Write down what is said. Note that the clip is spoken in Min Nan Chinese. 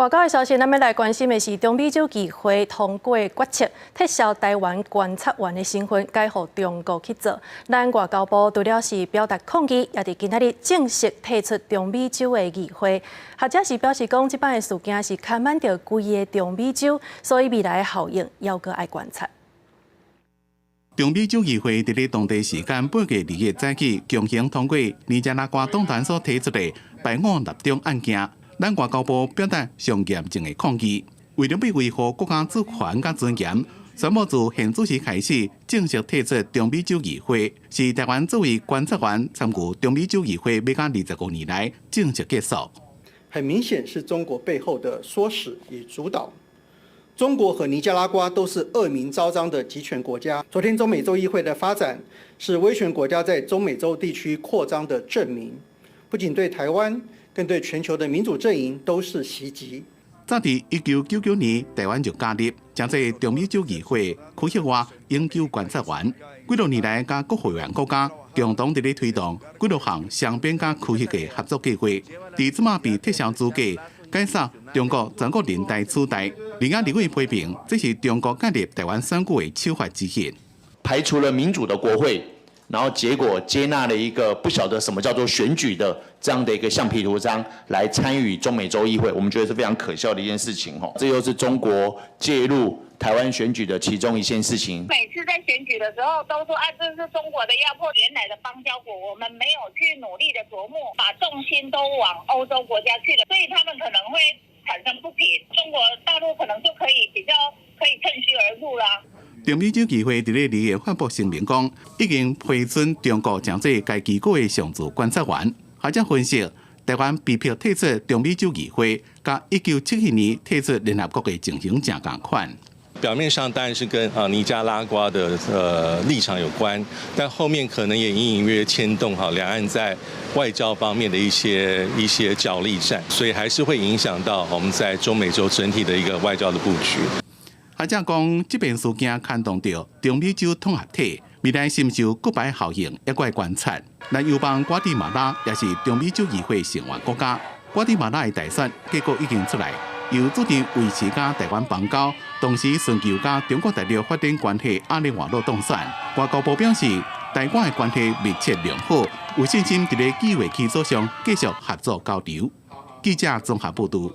外交的消息，咱欲來關心的是中美洲議會通過決策，撤銷臺灣觀察員的身份，改予中國去做。咱外交部除了是表達抗議，也佇今仔日正式退出中美洲的議會。學者是表示講，這擺的事件是牽絆著規個中美洲，所以未來的效應猶閣愛觀察。中美洲議會佇咧當地時間8月2日早起強行通過尼加拉瓜黨團所提出的排我納中案件。咱外交部表達上嚴正的抗議，為著欲維護國家主權佮尊嚴，宣布自現此時開始正式退出中美洲議會，是臺灣作為觀察員參與中美洲議會欲到25年來正式結束。很明顯是中國背後的唆使與主導。中國和尼加拉瓜都是惡名昭彰的極權國家。昨天中美洲議會的發展是威權國家在中美洲地區擴張的證明，不僅對臺灣，更對全球的民主陣營都是襲擊。早佇1999年，臺灣就加入，成做中美洲議會區域外永久觀察員。幾多年來，佮各會員國家共同佇咧推動幾多項雙邊佮區域的合作計劃。佇這馬被撤銷資格，改授中國全國人大取代。另外，立委批評這是中國介入臺灣選舉的手法之一，排除了民主的國會。然後結果接納了一個不曉得什麼叫做選舉的這樣的一個橡皮圖章來參與中美洲議會，我們覺得是非常可笑的一件事情。吼，這又是中國介入台灣選舉的其中一件事情。每次在選舉的時候都說啊，這是中國的壓迫，原來的邦交國，我們沒有去努力的琢磨，把重心都往歐洲國家去了，所以他們可能會產生不平，中國大陸可能就可以比較可以趁虛而入啦。中美洲議會佇咧2日發布聲明講，已經批准中國成做該機構的常駐觀察員。學者分析，臺灣被迫退出中美洲議會，佮1971年退出聯合國的情形誠仝款。表面上當然是跟尼加拉瓜的立場有關，但後面可能也隱隱約約牽動哈兩岸在外交方面的一些角力戰，所以還是會影響到我們在中美洲整體的一個外交的布局。學者講，這遍事件牽動著中美洲統合體，未來是毋是有骨牌效應，猶閣愛觀察。咱友邦瓜地馬拉也是中美洲議會成員國家，瓜地馬拉的大選結果已經出來，由主張維持佮臺灣邦交，同時尋求佮中國大陸發展關係阿內瓦洛當選。外交部表示，台瓜的關係密切良好，有信心佇咧機會基礎上繼續合作交流。記者綜合報導。